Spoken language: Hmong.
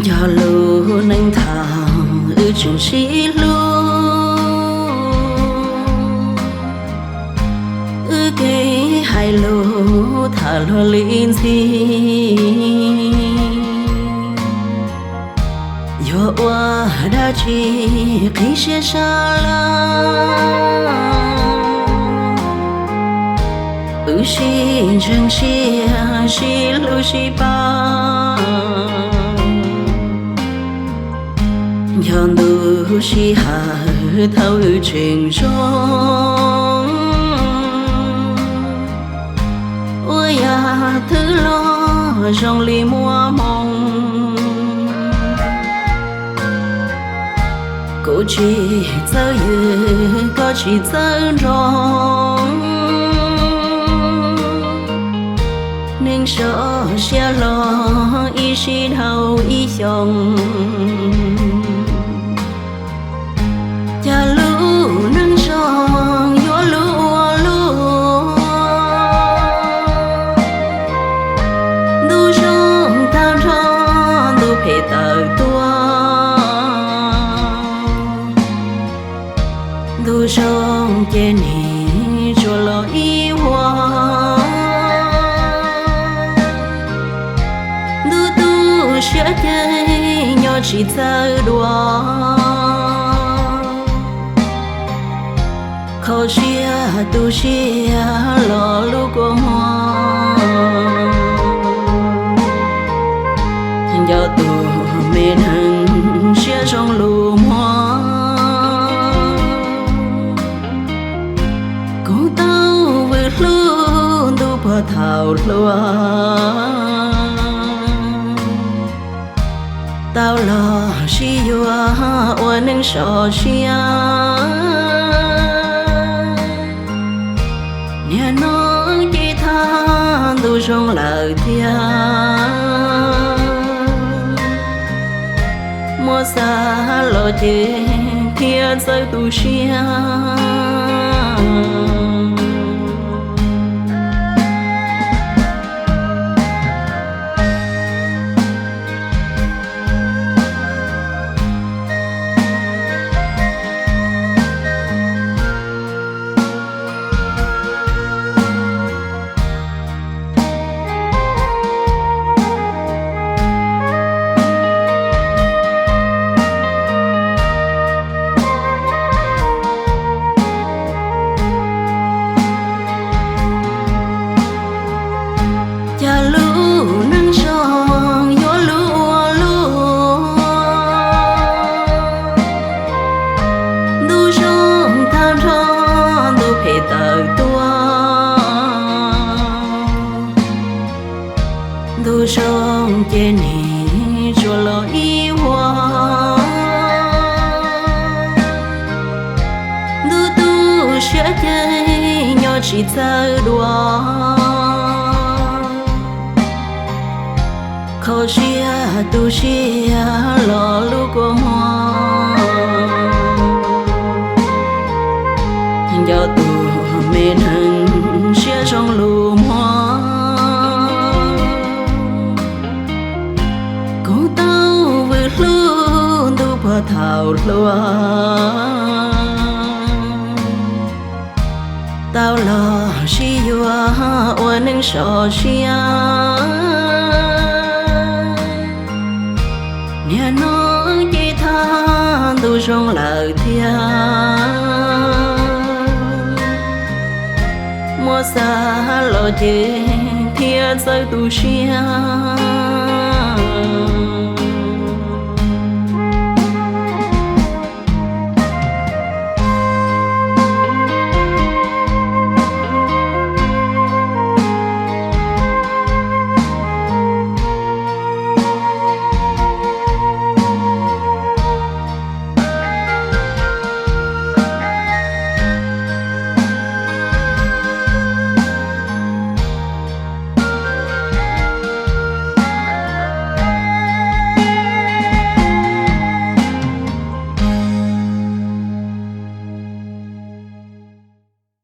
Yog lub neej thaum wb tseem sib hlub, wb kev hais lus tham luag li ntxhi. Yog ua dab tsi qhib siab sab laj, wb sib ntseeg siab sib hlub sib pab. Yog ntu sij hawm thaum wb tseem zoo, ua yam twg los zoo li muaj hmoo. Kuv tsis txawj ywg, koj tsis txawj nroo, neeg so siab hlo ib sij dhau ib xyoos. Cas lub neej zoo yuav luv ua luaj, ntu zoo tag nrho ntu phem tawm tuaj. Ntu zoo ces nim tsuas los ib vuag, ntu tu siab ces nyob tsis txawj dua. Kho siab tu siab los lub kua muag, nco tus me neeg siab zoo lus muag. Kuv tau vwm hlub ntu puag thaum hluas, tau los sib yuav ua neej so siab. Niaj hnub ces thaj ntu zoo lawm thiab, muab xav los ces thiaj txawj tu siab. Cas lub neej zoo yuav luv ua luaj, ntu zoo tag nrho ntu phem tawm tuaj. Ntu zoo ces nim tsuas los ib vuag, ntu tu siab ces nyob tsis txawj dua. Kho siab tu siab los lub kua muag, nco tus me neeg siab zoo lus muag. Kuv tau vwm hlub ntu puag thaum hluas, tau los sib yuav ua neej so siab. Niaj hnub ces thaj ntu zoo lawm thiab, muab xav los ces thiaj txawj tu siab.